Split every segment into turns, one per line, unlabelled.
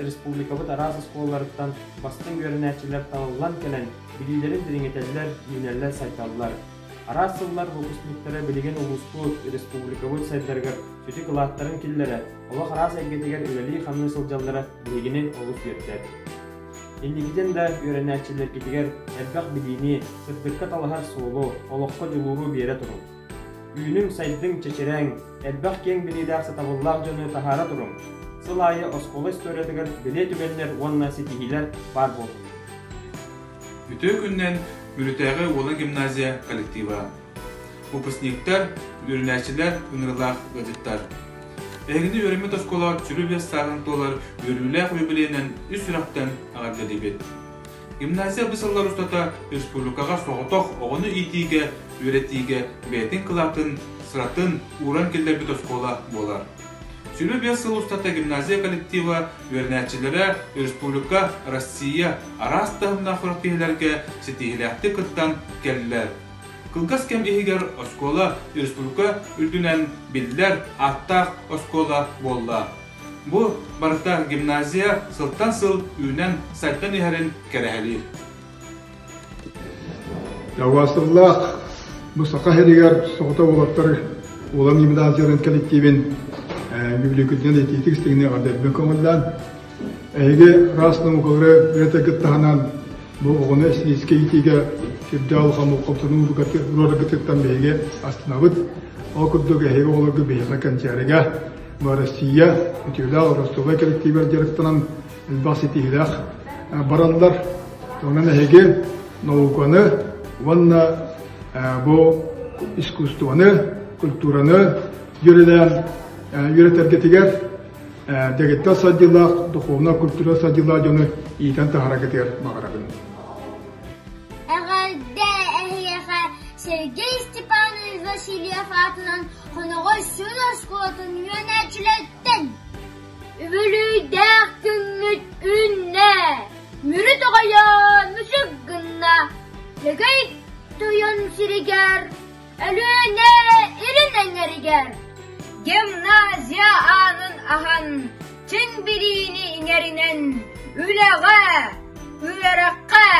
республикабыт араас оскуолаларыттан бастыҥ үөрэнээччилэр талыллан кэлэн, билиилэрин дириҥэтэллэр, үүнэллэр-сайдаллар. Араас сыллар выпускниктара билигин улууспут, республикабыт сайдарыгар сүдү кылааттарын киллэрэ, олох араас эйгэтигэр үлэлии-хамныы сылдьаллара биһигини олус үөрдэр. Инникитин да үөрэнээччилэргитигэр элбэх билиини, сырдыкка талаһар суолу, олоххо дьулууру биэрэ туруҥ. Үүнүҥ, сайдыҥ, чэчирээҥ, элбэх киэҥ билиилээх сатабыллаах дьону таһаара туруҥ. Сыл аайы оскуола историятыгар бэлиэ түгэннэр уонна ситиһиилэр баар буоллуннар.
Үтүө күнүнэн Мүрүтээҕи Уолан гимназия коллектива. Выпускниктар, үөрэнээччилэр, ыҥырыылаах ыалдьыттар. Эһигини үөрэммит оскуола сүрү биэс сааһын туолар үөрүүлээх юбилейынан үс сүрэхтэн эҕэрдэлиибит. Гимназия бу сыллар устата республикаҕа соҕотох оҕону иитиигэ, үөрэтиигэ бэйэтин кылаатын, сыратын ууран киллэрбит оскуола буолар. Сүрү биэс сыл устата гимназия коллектива үөрэнээччилэрэ республика, Россия араас таһымнаах күрэхтэһиилэргэ ситиһиилээхтик кыттан кэллилэр. Кылгас кэм иһигэр оскуола республика үрдүнэн биллэр ааттаах оскуола буолла. Бу барыта гимназия сылтан сыл үүнэн сайдан иһэрин кэрэһэлиир.
Убаастабыллаах бу Саха сиригэр соҕотох уолаттар Уолан гимназияларын коллективин библиотекатын итиитик истиҥник эҕэрдэлэрбин көҥүллээн эһиги араас наукалары үөрэтэргит таһынан бу оҕону эстетическэй иитиигэ сүрдээх улахан болҕомтону уураргытыттан биһиги астынабыт. Ол курдук эһиги оҕолорго биһиэхэ кэнчээригэ Россия үтүөлээх Ростовай коллективигэр дьарыктанан элбэх ситиһиилээх бараллар. Онон эһиги науканы уонна бу искусствоны, культураны дьүөрэлээн үөрэтэргитигэр дэгиттэр сайдыылаах, духовнай культура сайдыылаах дьону иитэн таһаараргытыгар баҕарабын.
Эҕэрдэ эһиэхэ Сергей Степанович Васильев аатынан Хоноҕой сүрүн оскуолатын үөрэнээччилэриттэн Үбүлүйдээх күммүт үүннэ, Мүрү тоҕойо мүчүк гынна, Лөгөй тойон сиригэр, Өлүөнэ илин эҥэригэр Гимназия аанын аһан, чиҥ билиини иҥэринэн, үлэҕэ, үөрэххэ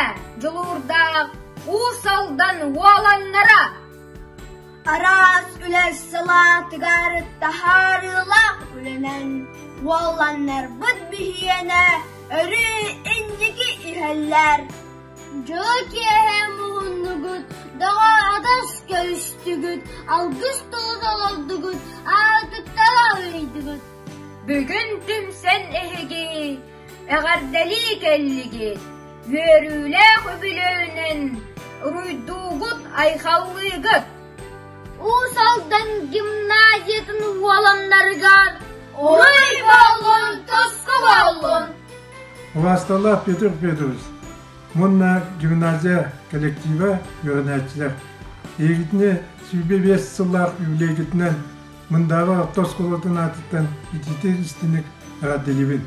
дьулуурдаах Уус Алдан уоланнара Араас үлэ салаатыгар таһаарыылаах үлэнэн уоланнарбыт биһиэнэ өрүү инники иһэллэр. Дьыл киэһэ муһуннугут, доҕор-атас көрүстүгүт, алгыс тылы толордугут, аартыктары арыйдыгыт.
Бүгүн түмсэн эһиги эҕэрдэлии кэллигит, үөрүүлээх үбүлүөйүнэн уруйдуугут-айхаллыыгыт!
Уус Алдан гимназиятын уоланнарыгар уруй буоллун, туску буоллун!
Убаасталаах Петр Петрович, уонна гимназия коллектива үөрэнээччилэр, эһигитини 25 сыллаах юбилейгитинэн Мындааба орто оскуолатын аатыттан итиитик-истиҥник эҕэрдэлиибин.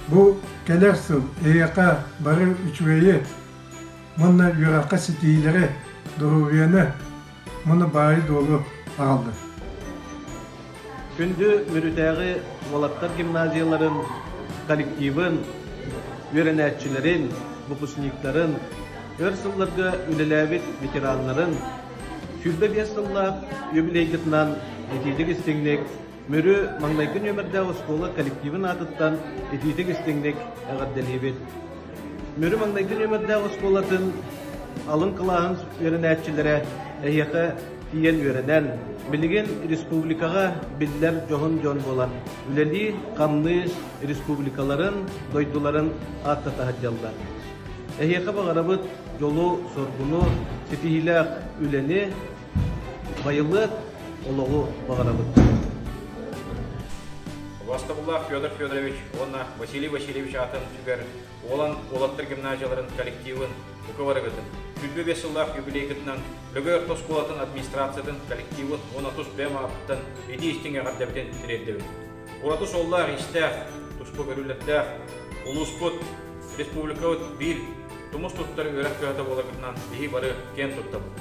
Бу кэлэр сыл эһиэхэ бары үчүгэйи уонна үөрэххэ ситиһиилэри, доруобуйаны уонна баайы-дуолу аҕаллын.
Күндү Мүрүтээҕи уолаттар гимназияларын коллективын, үөрэнээччилэрин, выпускниктарын, өр сылларга үлэлээбит ветераннарын 25 сыллаах юбилейгытынан итиитик-истиҥник Мүрү маҥнайгы нүөмэрдээх оскуола коллективын аатыттан итиитик-истиҥник эҕэрдэлиибит. Мүрү маҥнайгы нүөмэрдээх оскуолатын алын кылааһын үөрэнээччилэрэ эһиэхэ тиийэн үөрэнэн, билигин республикаҕа биллэр дьоһун дьон буолан үлэлии-хамныы республикаларын, дойдуларын ааттата сылдьаллар. Эһиэхэ баҕарабыт дьолу-соргуну, ситиһиилээх үлэни, байылыат олоҕу баҕарабыт.
Убаастабыллаах Федор Федорович уонна Василий Васильевич аатын сүгэр Уолан уолаттар гимназияларын коллективын бука барыгытын 25 сыллаах юбилейгытынан Лөгөй орто оскуолатын администрациятын коллективын уонна тус бэйэм ааппыттан итии-истиҥ эҕэрдэбитин тириэрдэбит. Ураты суоллаах-иистээх, туспа көрүүлэрдээх улууспут, республикабыт биир тумус туттар үөрэх кыһата буоларгытынан биһи бары киэн туттабыт.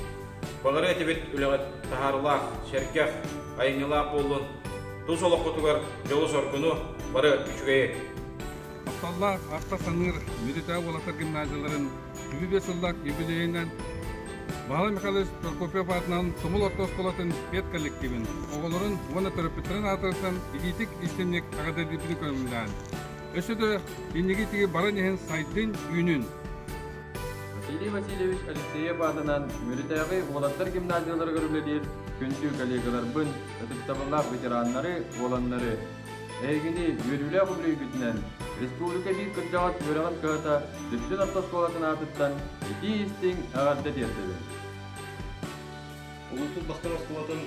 Баҕарыа этибит үлэҕит таһаарылаах, сэргэх, айымньылаах буоллун, тус олоххутугар дьолу-соргуну, бары үчүгэйи!
Тапталлаах ахта саныыр Мүрүтээҕи уолаттар гимназияларын 25 сыллаах юбилейынан Баһылай Михайлович Прокопьев аатынан Тумул орто оскуолатын педколлективын, оҕолорун уонна төрөппүттэрин аатыттан итиитик истиҥник эҕэрдэлиирбитин көҥүллээн, өссө да инники тиги баран иһэн сайдын, үүнүн!
Василий Васильевич Алексеев аатынан Мүрүтээҕи уолаттар гимназияларыгар үлэлиир күндү коллегаларбын, ытыктабыллаах ветераннары, уоланнары Эһигини үөрүүлээх үбүлүөйгүтүнэн республика биир кырдьаҕас үөрэҕин кыһата Дүпсүн орто оскуолатын аатыттан итии-истиҥ эҕэрдэ тиэрдэбин.
Улууспут бастыҥ оскуолатын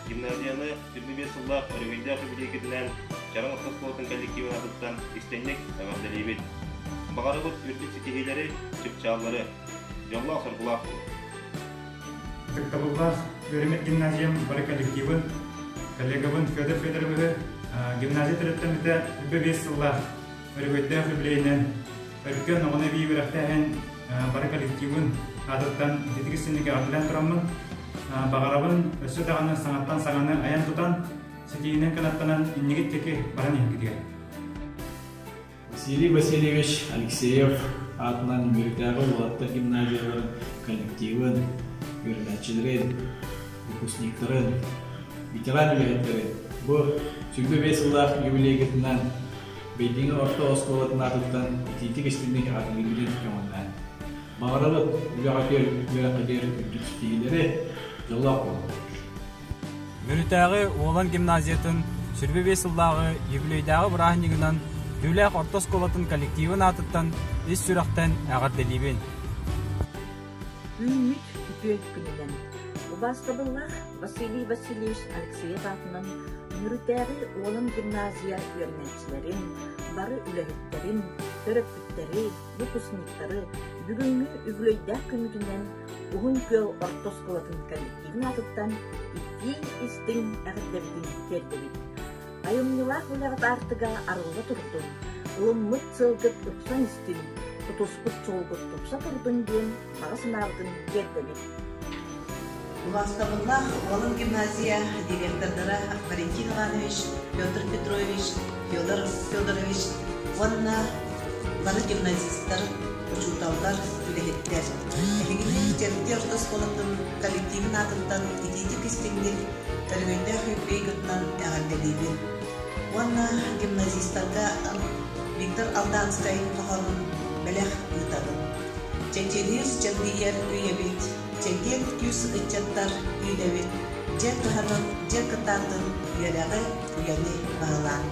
гимназияны 25 сыллаах өрөгөйдөөх үбүлүөйгүтүнэн Чараҥ орто оскуолатын коллективын аатыттан истиҥник эҕэрдэлиибит. Баҕарабыт үрдүк ситиһиилэри, чыпчааллары, дьоллоох-соргулаах буолун!
Ытыктабыллаах үөрэммит гимназиям бары коллективын, коллегабын Федор Федоровиһы гимназия төрүттэммитэ 25 сыллаах өрөгөйдөөх үбүлүөйүнэн Өркөн оҕону эбии үөрэхтээһин бары коллективын аатыттан ититик истинник эҕэрдэлээн тураммын баҕарабын өссө даҕаны саҥаттан саҥаны айан тутан ситиһиинэн кынаттанан иннигит диэки баран иһэргитигэр.
Василий Васильевич Алексеев аатынан Мүрүтээҕи уолаттар гимназияларын коллективын, үөрэнээччилэрин, выпускниктарын, ветеран үлэһиттэрин бу 25 сыллаах юбилейгытынан Бэйдиҥэ орто оскуолатын аатыттан итиитик-истиҥник эҕэрдэлиибитин көҥүллээн. Баҕарабыт үлэҕитигэр, үөрэххитигэр үрдүк ситиһиилэри, дьоллоох буолуҥ!
Мүрүтээҕи Уолан гимназиятын 25 сыллааҕы юбилейдааҕы бырааһынньыгынан Түүлээх орто оскуолатын коллективын аатыттан ис сүрэхтэн эҕэрдэлиибин!
Үүммүт үтүө күнүнэн! Убаастабыллаах Василий Васильевич Алексеев аатынан Мүрүтээҕи Уолан гимназия үөрэнээччилэрин, бары үлэһиттэрин, төрөппүттэри, выпускниктары бүгүҥҥү үбүлүөйдээх күммүтүнэн Уһун Күөл орто оскуолатын коллективын аатыттан итии-истиҥ эҕэрдэбитин тиэрдэбит. Айымньылаах үлэҕит аартыга арылла турдун, ылыммыт сыалгыт ыпсан истин, тутуспут суолгут тупса турдун диэн баҕа санаабытын тиэрдэбит.
Убаастабыллаах Уолан гимназия директордара Валентин Иванович, Петр Петрович, Федор Федорович уонна бары гимназистар, учууталлар, үлэһиттэр. Эһигини Чэрдии орто оскуолатын коллективын аатыттан итиитик-истиҥник, өрөгөйдөөх юбилейгытынан эҕэрдэлиибин. Уонна гимназистарга Виктор Алданскай хоһоонун бэлэх ыытабын. Чэчириир чэлгийэр үйэбит, чэгиэн күүс ыччаттар үүнэбит, дьэ кыһанын, дьэ кытаатын, үөрэҕи, үлэни баһылаан.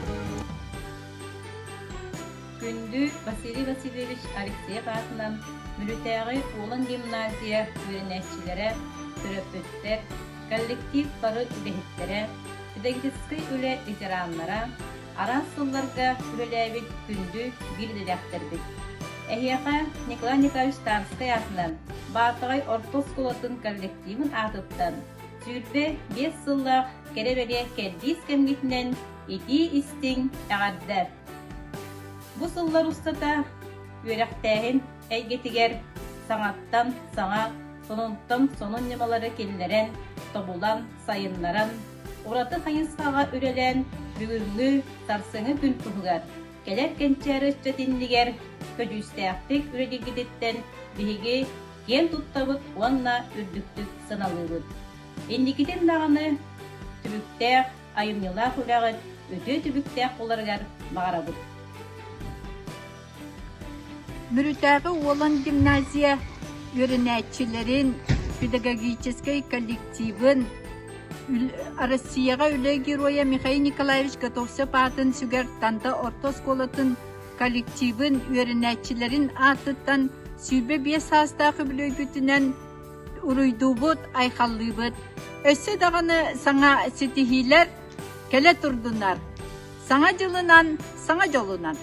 Күндү Василий Васильевич Алексеев аатынан Мүрүтээҕи Уолан гимназия үөрэнээччилэрэ, төрөппүттэр, коллектив бары үлэһиттэрэ, педагогическай үлэ ветераннара, араас сылларга үлэлээбит күндү биир идэлээхтэрбит. Эһиэхэ Николай Николаевич Тарскай аатынан Баатаҕай орто оскуолатын коллективын аатыттан 25 сыллаах кэрэ-бэлиэ кэрдиис кэмҥитинэн итии-истиҥ эҕэрдэ! Бу сыллар устата үөрэхтээһин эйгэтигэр саҥаттан саҥа, сонунтан сонун ньымалары киллэрэн, тобулан, сайыннаран, ураты хайысхаҕа үлэлээн бүгүҥҥү, сарсыҥҥы күн туһугар, кэлэр кэнчээри ыччат иннигэр көдьүүстээхтик үлэлииргититтэн биһиги киэн туттабыт уонна үрдүктүк сыаналыыбыт. Инникитин даҕаны түбүктээх, айымньылаах үлэҕит үтүө түбүктээх буоларыгар баҕарабыт.
Мүрүтээҕи Уолан гимназия үөрэнээччилэрин, педагогическай коллективын, Россияҕа Үлэ Геройа Михаил Николаевич Готовцев аатын сүгэр Танда орто оскуолатын коллективын, үөрэнээччилэрин аатыттан 25 саастаах үбүлүөйгүтүнэн уруйдуубут, айхаллыыбыт. Өссө даҕаны саҥа ситиһиилэр кэлэ турдуннар. Саҥа дьылынан, саҥа дьолунан!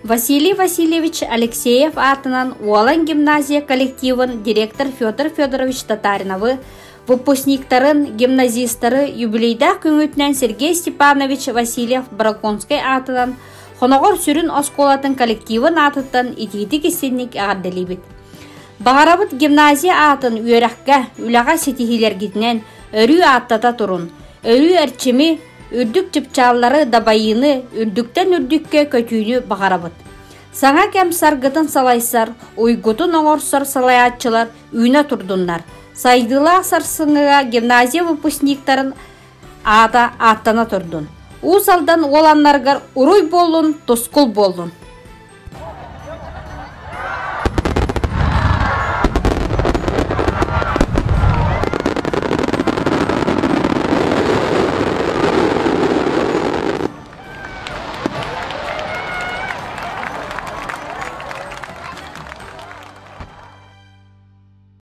Василий Васильевич Алексеев аатынан Уолан гимназия коллективын директор Федор Федорович Татариновы, выпускниктарын, гимназистары юбилейдаах күҥүтүнэн Сергей Степанович Васильев Бараконскай аатынан Хоноҕор сүрүн оскуолатын коллективын аатыттан итиитик-истинник эҕэрдэлиибит. Баҕарабыт гимназия аатын үөрэххэ, үлэҕэ ситиһиилэргитинэн өрүү ааттата турун, өрүү эрчими, үрдүк чыпчааллары дабайыыны, үрдүктэн үрдүккэ көтүүнү баҕарабыт. Саҥа кэм саргытын салайсар, уйгутун оҥорсор салайааччылар үүнэ турдуннар. Сайдыылаах сарсыҥҥыга гимназия выпускниктарын аата ааттана турдун. Уус Алдан уоланнарыгар уруй буоллун, тускул буоллун!